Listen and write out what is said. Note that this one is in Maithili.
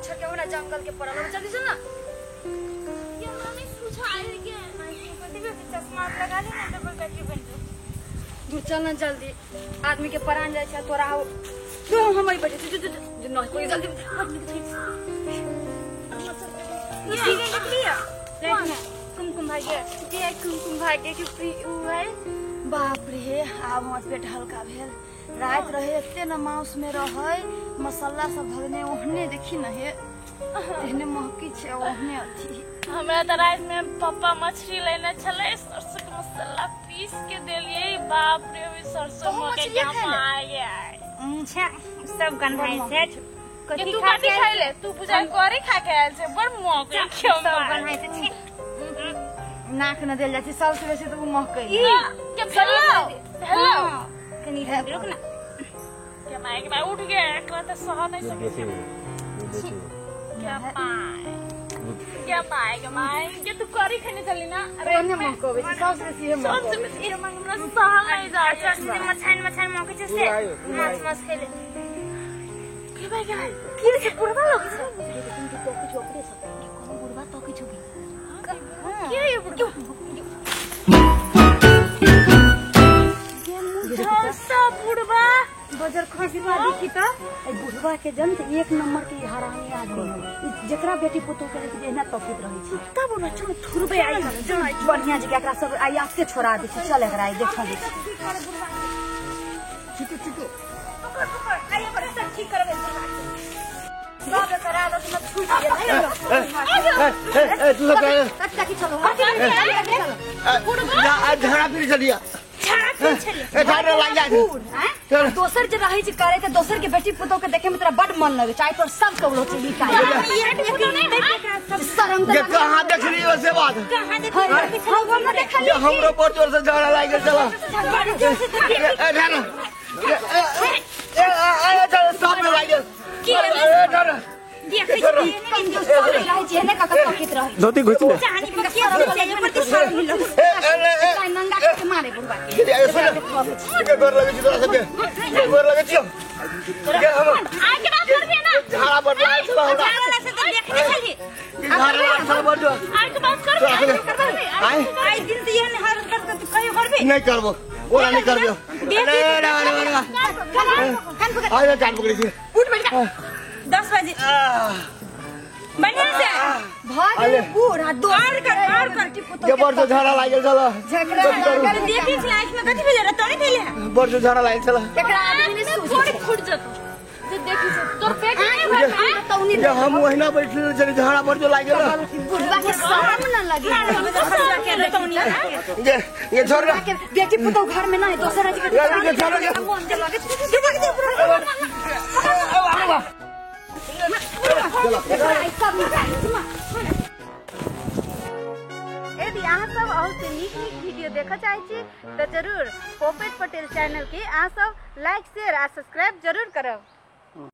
मच्छर के ओना जंगल के पड़ल हो, जल्दी चल ना। ये मम्मी सुझाए के कथी भी चश्मा लगा ले ना डबल बैटरी बन जाओ। तू चल ना जल्दी, आदमी के परान जाय छै तोरा हो। तू हम ही बैठे तू तू न कोई जल्दी आदमी के ये सीधे निकलिया रात में कुमकुम भाग्य जे कुमकुम भाग्य के उ है। बाप रे आब हमर पेट हल्का भेल। रात रहे एते न मांस में रहे मसाला सब धरने ओहने देखी न हे एहने महकी छै ओहने अथी। हमरा त रात में पापा मछली लेने छले, सरसों के मसाला पीस के देलिए। बाप रे ओइ सरसों मके आ गया सब गन्हाइ छै। कथी तू कथी खाइले? तू पूजा करे खा के आयल छै बड़ महकै सब गन्हाइ छै। नाक न देल जाइ छै सबसे बेसी त उ महकै के भेलो भेलो कनी रुक ना के माय के उठ गया एकरा त सह नहीं सकै छै। क्या पाए क्या पाए के माय के तू करी खाने चली ना। अरे ओने महकबै छै सबसे बेसी हे महकबै सबसे बेसी हे हमरा सह नहीं जाइ छै। मछान मछान महकै छै से माछ माछ खेले के भाई के की छै बुढ़वा लोग छै। लेकिन तू तो कुछ ओकरे सब कोनो बुढ़वा तो किछु भी के ये बुढ़वा ये मुझसा बुढ़वा बजर खसबा देखी त ए बुढ़वा के जन एक नंबर के हरामी आदमी है। जेकरा बेटी पुतोह के देखी एना तकित रहै छै तब बुढ़वा चल थुरबे आई बढ़िया जे एकरा सब आई आते छोड़ा दे छै। चल एकरा आई देखा दे चिकू चिकू पकड़ पकड़ आई पर सब ठीक करबे बुढ़वा सब एकरा आदत में छूट गेल। ए ए तू सब कच्चा की चलो चलो ना झगड़ा फिर चलिया ए झाड़ा लाग जा दोसर जे रहै छै करे त दोसर के बेटी पुतोह के देखे में तोरा बड मन लगे छै। पर सब कबलो छै लिखा शरम के कहां देखली से बात कहां देखली हम न देखली हमरो बड़ जोर से झगड़ा लाग गेल। चला ए झाड़ा ए ए ए सब में लाग गेल की ए झाड़ा देखै छी कंजूस सब रहै छै ने कका तकित रहै धोती घुस ले चाहनी पर के छै पर के साल मिलो ए नंगा के मारे बुढ़वा के ए सुन के गोर लगे छी तोरा सबके के गोर लगे छी के हम आइ के बात करबे ना झाड़ा बड़ लाग छला हमरा झाड़ा से त देखने छली झाड़ा लाग छला बड़ आइ के बात करबे आइ आइ दिन त एहन हालत कर के कहियो करबे नहीं करबो ओरा नहीं करबो। अरे अरे अरे कान पकड़ आइ कान पकड़ै छी उठ बैठ जा 10 बजे बढ़िया से भाग बूढ़ आ दोसर कर और कर के बड़ से झाड़ा लागल छला झगड़ा कर देखै छी आंख में कथि भेल रे तोरे भेल है बड़ से झाड़ा लागल छला एकरा आदमी ने थोड़ी फुट जतो जे देखी छै तोर पेट नहीं भर तौनी जे हम ओहिना बैठल छली झाड़ा बड़ जो लागल बुढ़वा के शरम न लगे ये ये छोड़ के बेटी पुतोह घर में ना है दोसर के छोड़ के मन जे लगे यदि अहाँ सब अहू से नीक नीक वीडियो देखऽ चाहै छी तऽ जरूर पोपेट पटेल चैनल के अहाँ सब लाइक शेयर आ सब्सक्राइब जरूर करब।